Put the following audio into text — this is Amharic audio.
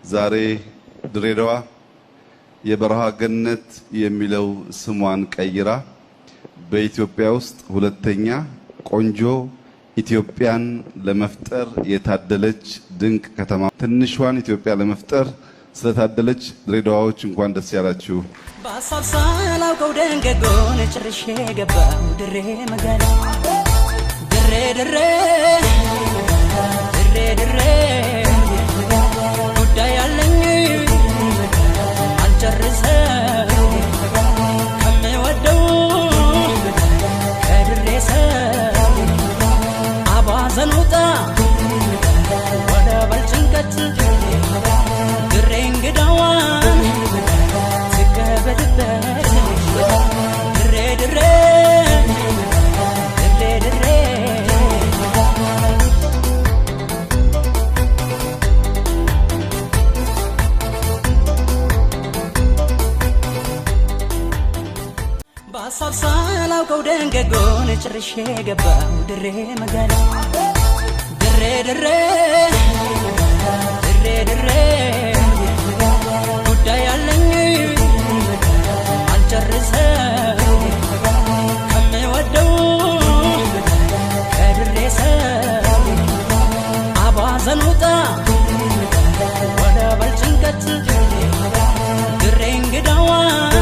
ዛሬ ድሬዳዋ የበረሃ ገነት የሚለው ስሟን ቀይራ በኢትዮጵያ ውስጥ ሁለተኛ ቆንጆ ኢትዮጵያን ለመፍጠር የታደለች ድንቅ ከተማ፣ ትንሿን ኢትዮጵያ ለመፍጠር ስለታደለች ድሬዳዋዎች እንኳን ደስ ያላችሁ። በሀሳብ ሳላውቀው ደንገጎን ጨርሼ ገባሁ ድሬ መጋላ፣ ድሬ ድሬ ድሬ ድሬ፣ ጉዳይ አለኝ አልጨርሰው ከምወደው ከድሬ ሰው። አባዘን ውጣ ወደ በልጭንቀት፣ ድሬ እንግዳዋን ትቀበልበት፣ ድሬ ድሬ ድሬ ድሬ። በሀሳብ ሳላውቀው ደንገጎን ጨርሼ ገባሁ ድሬ መጋላ፣ ድሬ ድሬ ድሬ ድሬ፣ ጉዳይ አለኝ አልጨርሰው ከምወደው ከድሬ ሰው። አባዘን ውጣ ወደ በልጭንቀት፣ ድሬ እንግዳዋን